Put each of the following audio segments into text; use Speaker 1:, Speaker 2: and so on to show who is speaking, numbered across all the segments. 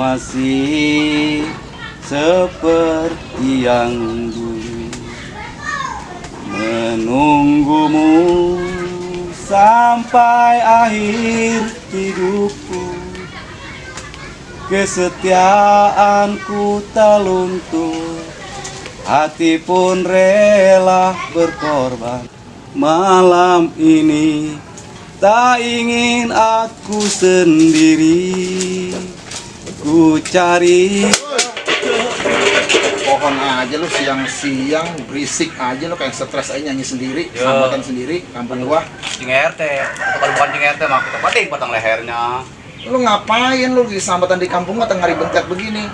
Speaker 1: masih seperti yang dulu, menunggumu sampai akhir hidupku. Kesetiaanku tak luntur, hati pun rela berkorban. Malam ini tak ingin aku sendiri, ku cari.
Speaker 2: Pohon aja lu siang-siang berisik aja lu, kayak stres aja nyanyi sendiri, sambatan sendiri, kampung gua.
Speaker 1: Cing RT, kalau bukan Cing RT mah kita pating batang lehernya.
Speaker 2: Lu ngapain lu di sambatan di kampung gua tengah bentek begini?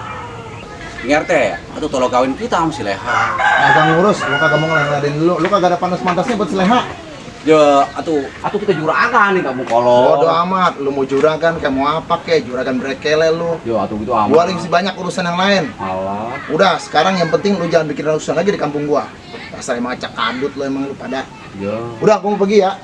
Speaker 1: Cing RT, atau tolong kawin kita sama si Leha.
Speaker 2: Kagak ngurus, lu kagak mau ngeladenin dulu, lu kagak ada panas-pantasnya buat si Leha.
Speaker 1: Ya, atuh kita juragan nih kamu kolor.
Speaker 2: Bodo amat, lu mau juragan kayak mau apa kek, juragan brekele lu.
Speaker 1: Yo, atuh gitu amat.
Speaker 2: Gua lagi banyak urusan yang lain.
Speaker 1: Alah.
Speaker 2: Udah, sekarang yang penting lu jangan bikin urusan lagi di kampung gua. Dasar emang acak kadut lu emang lu pada.
Speaker 1: Yo.
Speaker 2: Udah, gua mau pergi ya.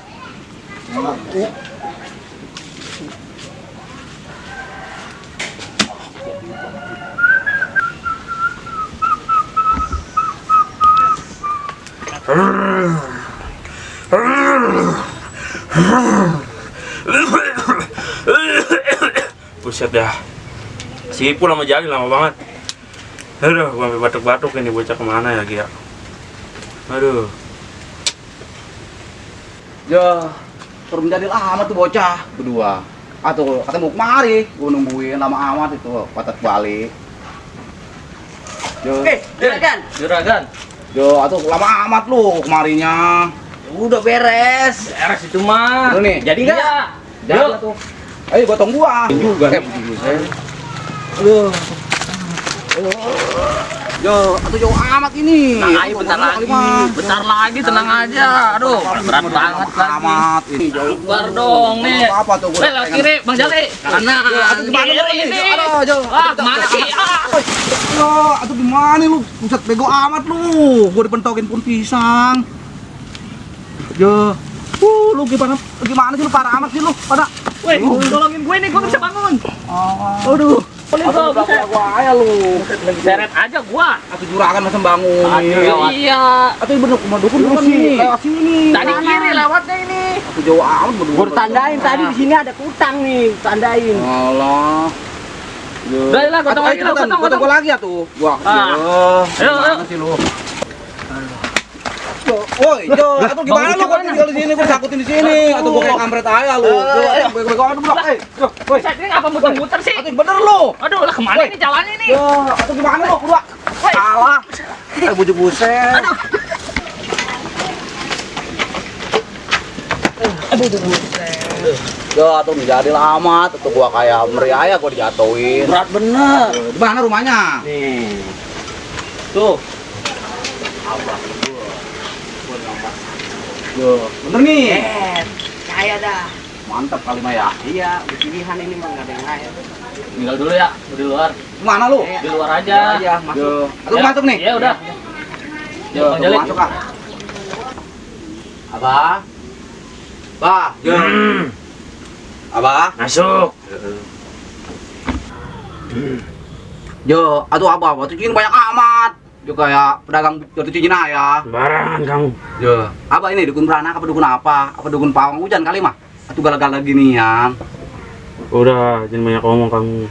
Speaker 3: Buset dah. Sipul sama Jalil lama banget. Aduh, gua sampai batuk-batuk ini bocah kemana ya, Gia? Aduh.
Speaker 1: Ya, turun jadi amat tuh bocah berdua. Atau kata mau kemari, gua nungguin lama amat itu patat balik. Yo.
Speaker 4: Juragan.
Speaker 3: Juragan.
Speaker 1: Yo, atau lama amat lu kemarinya.
Speaker 4: Udah beres. Beres itu mah.
Speaker 1: Lu nih, jadi enggak?
Speaker 4: Iya.
Speaker 1: Jadi
Speaker 4: Yuk.
Speaker 1: tuh. Ayo gotong gua. Juga nih. Aduh. Yo, atau jauh amat ini.
Speaker 4: Tenang aja bentar lagi. Bentar lagi tenang aja. Aduh, berat banget lagi.
Speaker 1: Amat ini jauh.
Speaker 4: Keluar dong nih.
Speaker 1: Apa tuh gua?
Speaker 4: Lewat kiri, Bang Jali. Kanan.
Speaker 1: Aduh gimana lu
Speaker 4: Kiri
Speaker 1: ini?
Speaker 4: ini.
Speaker 1: Aduh, jauh.
Speaker 4: Ah, kemana sih? Ah.
Speaker 1: Yo, atuh gimana lu? Buset bego amat lu. Gua dipentokin pun pisang. Yo. Lu gimana sih lu, parah amat sih lu pada.
Speaker 4: Weh, tolongin gue nih, gue bisa bangun.
Speaker 1: Aduh.
Speaker 4: Boleh gua bisa.
Speaker 1: Gua aja lu.
Speaker 4: Seret aja gua.
Speaker 1: Atuh juragan masa bangun.
Speaker 4: Iya.
Speaker 1: Atuh bener rumah dukun sih. Lewat sini.
Speaker 4: Tadi kiri lewatnya ini.
Speaker 1: Atuh jauh amat berdua.
Speaker 4: Gua tandain tadi di sini ada kutang nih, tandain.
Speaker 1: Allah.
Speaker 4: Udah lah, gotong lagi lu, gotong.
Speaker 1: Gua lagi ya tuh. Wah,
Speaker 4: Ayo,
Speaker 1: gimana sih lu? Woi, Jo, atuh gimana lu? Gua tinggal di sini, gua sakutin di sini. Atuh gua kayak kampret aja lu. Bego aduh, woi.
Speaker 4: Saya ini ngapa muter-muter sih?
Speaker 1: Atuh bener lu.
Speaker 4: Aduh, lah kemana ini jalannya nih?
Speaker 1: Yo, atuh gimana lu? Berdua. Salah. Bujuk buset.
Speaker 4: Aduh, buset.
Speaker 1: Yo, atuh menjadi lama, atuh gua kayak meriah ya gua dijatuhin.
Speaker 4: Berat bener.
Speaker 1: Di mana rumahnya?
Speaker 4: Nih. Tuh.
Speaker 1: Yo, bener nih.
Speaker 4: Kaya dah.
Speaker 1: Mantap kali mah ya.
Speaker 4: Iya, pilihan ini mah nggak ada yang lain. Tinggal dulu ya, di luar.
Speaker 1: Kemana lu?
Speaker 4: Di luar aja.
Speaker 1: Yo,
Speaker 4: Masuk.
Speaker 1: atuh masuk nih.
Speaker 4: Ya udah.
Speaker 1: Yo,
Speaker 4: Bang Jali.
Speaker 1: masuk ah. Abah. Bah, yo. Abah.
Speaker 3: Masuk.
Speaker 1: Yo, aduh abah, tuh cincin banyak amat. Yo kayak pedagang jatuh cincin aja.
Speaker 3: Sembarangan kamu.
Speaker 1: Yo, abah ini dukun beranak apa dukun apa? Apa dukun pawang hujan kali mah? Atuh gala-gala ginian.
Speaker 3: Udah, jangan banyak ngomong kamu.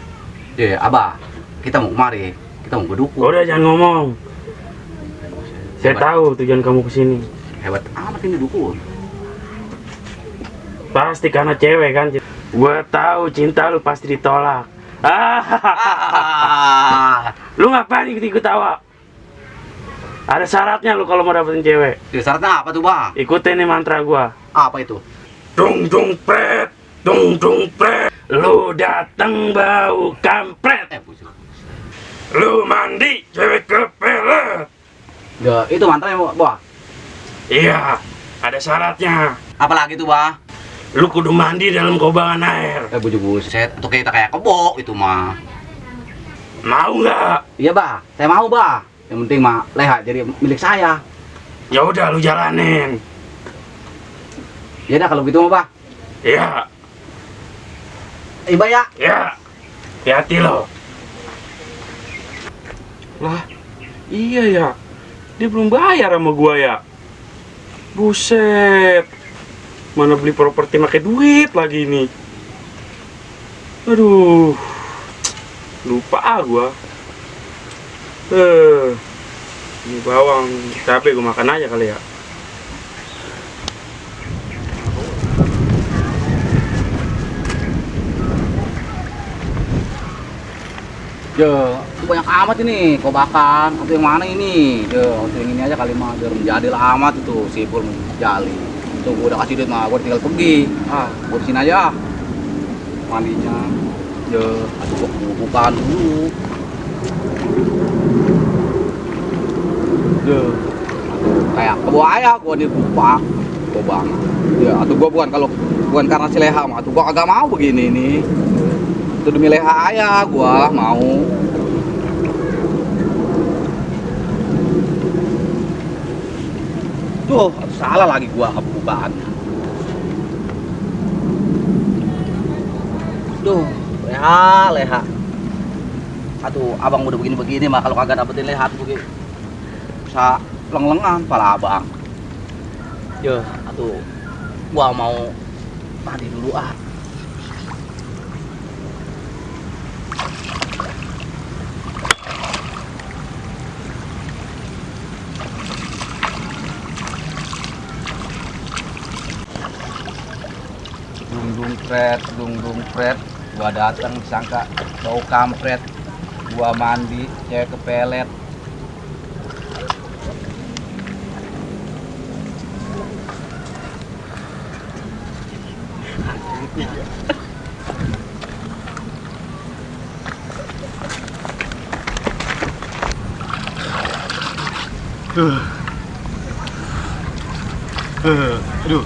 Speaker 1: Yo, abah, kita mau kemari. Kita mau berdukun.
Speaker 3: Udah, jangan ngomong. Saya tahu tujuan kamu kesini.
Speaker 1: Hebat amat ini dukun.
Speaker 3: Pasti karena cewek kan. Gua tahu cinta lu pasti ditolak. Lu ngapain ikut tawa? Ada syaratnya lu kalau mau dapetin cewek.
Speaker 1: Yo, syaratnya apa tuh, Bang?
Speaker 3: Ikutin nih mantra gua.
Speaker 1: Apa itu?
Speaker 3: Dung dung pret, dung dung pret. Lu dateng bau kampret.
Speaker 1: Bujuk.
Speaker 3: Lu mandi cewek kepelet.
Speaker 1: Yo, itu mantranya, Bang.
Speaker 3: Iya, ada syaratnya.
Speaker 1: Apalagi tuh, Bang?
Speaker 3: Lu kudu mandi dalam kobangan air.
Speaker 1: Bujuk buset, atau kita kayak kebok itu mah.
Speaker 3: Mau nggak?
Speaker 1: Iya, Bah. Saya mau, Bah. Yang penting mah Leha jadi milik saya.
Speaker 3: Ya udah lu jalanin.
Speaker 1: Ya udah kalau gitu mah, Bah.
Speaker 3: Iya,
Speaker 1: Iba ya.
Speaker 3: ya. Hati-hati lo. Lah, iya ya. Dia belum bayar sama gua ya. Buset. Mana beli properti pakai duit lagi ini. Aduh. Lupa gua. Ini bawang cabai gua makan aja kali ya.
Speaker 1: Itu banyak amat ini, kobakan. Atau yang mana ini? Atau yang ini aja kali mah, biar menjadi lah amat itu, sipul menjali. Itu gua udah kasih duit mah, gua tinggal pergi. Gua di sini aja. Mandinya. Aduh gua bukaan dulu. Kayak kebuaya gua dibuka. Gua banget. Atau gua bukan karena si Leha mah, atau gua agak mau begini nih. Itu demi Leha ayah gua mau. Tuh, salah lagi gua kebukaan. Duh, Leha. Aduh, abang udah begini-begini mah kalau kagak dapetin Leha tuh begini. Bisa leng-lengan pala abang. Aduh, gua mau mandi dulu Dung pret, gua datang disangka bau kampret, gua mandi, cewek kepelet. Aduh,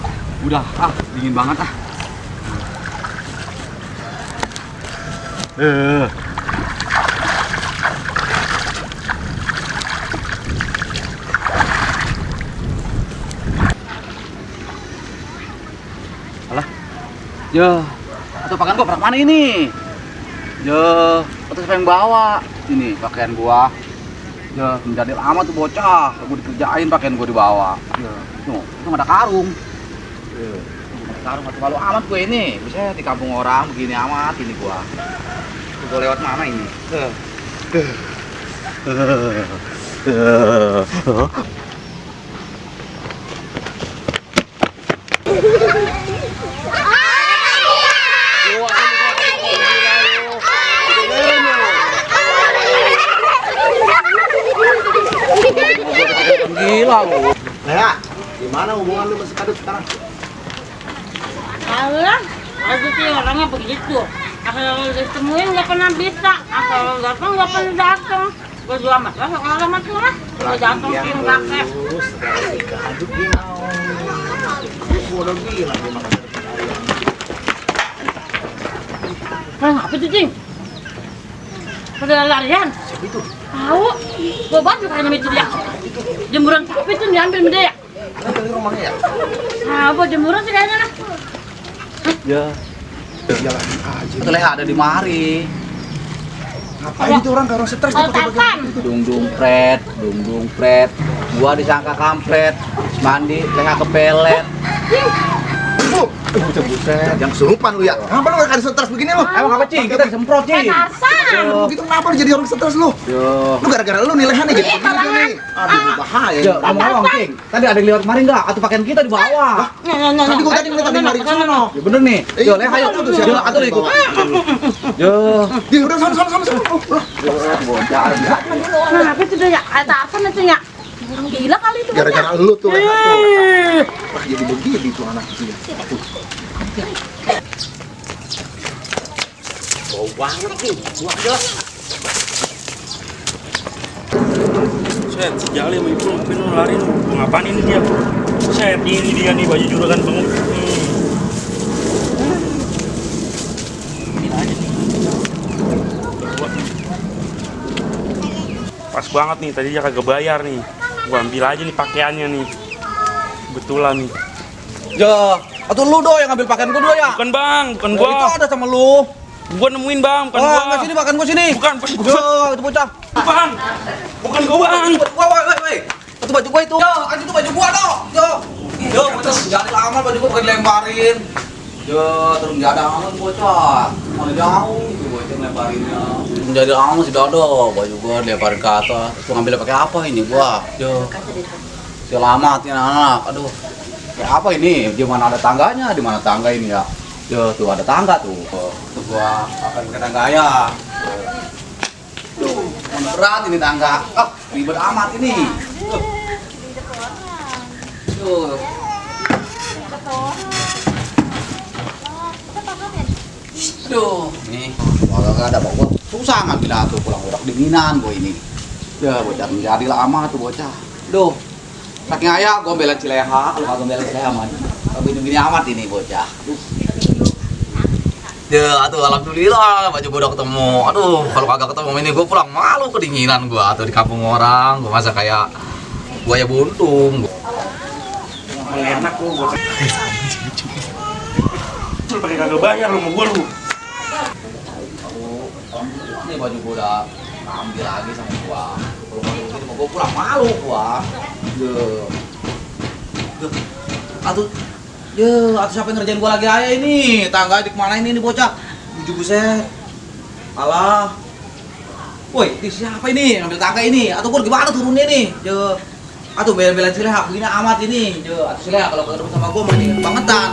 Speaker 1: udah dingin banget Alah. Atau pakaian gua pernah mana ini? Atau siapa yang bawa? Ini pakaian gua. Menjadi lama tuh bocah, gua dikerjain pakaian gua dibawa. Itu ada karung. Karung atau malu amat gue ini. Bisa di kampung orang begini amat ini gua. Gua lewat mana ini? Gila lu.
Speaker 2: Leha, gimana hubungan lu sama si Kadut sekarang?
Speaker 5: Allah, aduh sih orangnya begitu. Asal ditemuin nggak pernah bisa, asal datang nggak pernah datang. Gue jual mas, kalau mas lah, gue jantung tim kakek.
Speaker 2: Sekarang si Kadut dia mau. Gua udah bilang dia makan
Speaker 5: Apa itu cing? Pada larian?
Speaker 2: siapa itu?
Speaker 5: Tahu? Gue bantu kayaknya itu dia. Jemuran sapi itu diambil sama dia.
Speaker 2: Kan dari rumahnya ya?
Speaker 5: Apa jemuran sih kayaknya lah.
Speaker 2: Jalan aja.
Speaker 1: Itu Leha ada di mari.
Speaker 2: Ngapain itu orang kalau stres dia pakai
Speaker 5: Tatan.
Speaker 1: Dung pret. Gua disangka kampret. Mandi, Leha kepelet.
Speaker 2: Buset, yang kesurupan lu ya. Kenapa lu gak ada stres begini lu?
Speaker 1: Emang apa cing? Kita disemprot cing.
Speaker 5: Tarzan.
Speaker 2: Lu begitu kenapa lu jadi orang stres lu? Lu gara-gara lu nih Leha nih gitu begini kan nih. Aduh bahaya.
Speaker 1: Ngomong cing. Tadi ada yang lewat kemarin enggak? Atau pakaian kita di bawah.
Speaker 2: Tadi gua tadi ngeliat ada yang lari ke sono.
Speaker 1: Ya bener nih. Leha ayo. Atau ikut.
Speaker 2: Dia udah sana.
Speaker 5: Nah, apa itu dia ya? Tarzan itu ya. Orang gila kali itu.
Speaker 2: Gara-gara lu tuh Leha tuh. Wah jadi begini tuh anak itu ya.
Speaker 4: Bau banget nih, buang jelas.
Speaker 3: Set, si Jali sama Ipul ngapain lu lari lu? Ngapain ini dia? Set, ini dia nih baju juragan bangun. Ini aja nih. Pas banget nih, tadi dia kagak bayar nih. Gua ambil aja nih pakaiannya nih. Betulan nih.
Speaker 1: Atau lu yang ngambil pakaian gua dulu ya?
Speaker 3: Bukan bang, bukan
Speaker 1: Itu
Speaker 3: gua.
Speaker 1: ada sama lu.
Speaker 3: Gua nemuin bang, bukan
Speaker 1: Oh,
Speaker 3: gua.
Speaker 1: enggak sini, makan gua sini.
Speaker 3: Bukan gua.
Speaker 1: Yo, itu bocah.
Speaker 3: Bang, bukan gua bang.
Speaker 1: Woi. Itu baju gua itu. Yo, anjing itu baju gua dong. Yo, bocah jadi lama baju gua bukan dilemparin. Yo, terus enggak ada aman bocah. Mana jauh itu bocah ngelemparinnya. Menjadi aman sih dodo, baju gua dilemparin ke atas. Terus ngambil pakai apa ini gua? Yo. Selamat ya anak. Aduh. Kayak apa ini? Di mana ada tangganya? Di mana tangga ini ya? Yo, tuh ada tangga tuh. Tuh gua akan ke tangga ya. Tuh, berat ini tangga. Ah, ribet amat ini. Tuh. Aduh, nih. Kalau ada bawa susah ngambil tuh pulang udah dinginan gua ini. Ya, bocah menjadi lama tuh bocah. Duh. Saking ayah gua bela Cileha, kalau kagak bela Cileha mah. Tapi gini amat ini bocah. Aduh. Ya, aduh alhamdulillah baju gua udah ketemu. Aduh, kalau kagak ketemu ini gua pulang malu kedinginan gua atau di kampung orang. Gua masa kayak buaya buntung.
Speaker 3: Enak lu gua. Lu pakai kagak bayar lu mau gua lu.
Speaker 1: Ini baju gua udah ambil lagi sama gua. Kalau begini mau gua pulang malu gua. Atuh siapa yang ngerjain gua lagi ayah ini? Tangga di mana ini bocah? Bujuk buset. Alah. Woi, ini siapa ini yang ngambil tangga ini? Atau gua gimana turunnya nih? Atuh bela-bela Cileha begini amat ini. Atuh Cileha kalau ketemu sama gua mah ini kebangetan.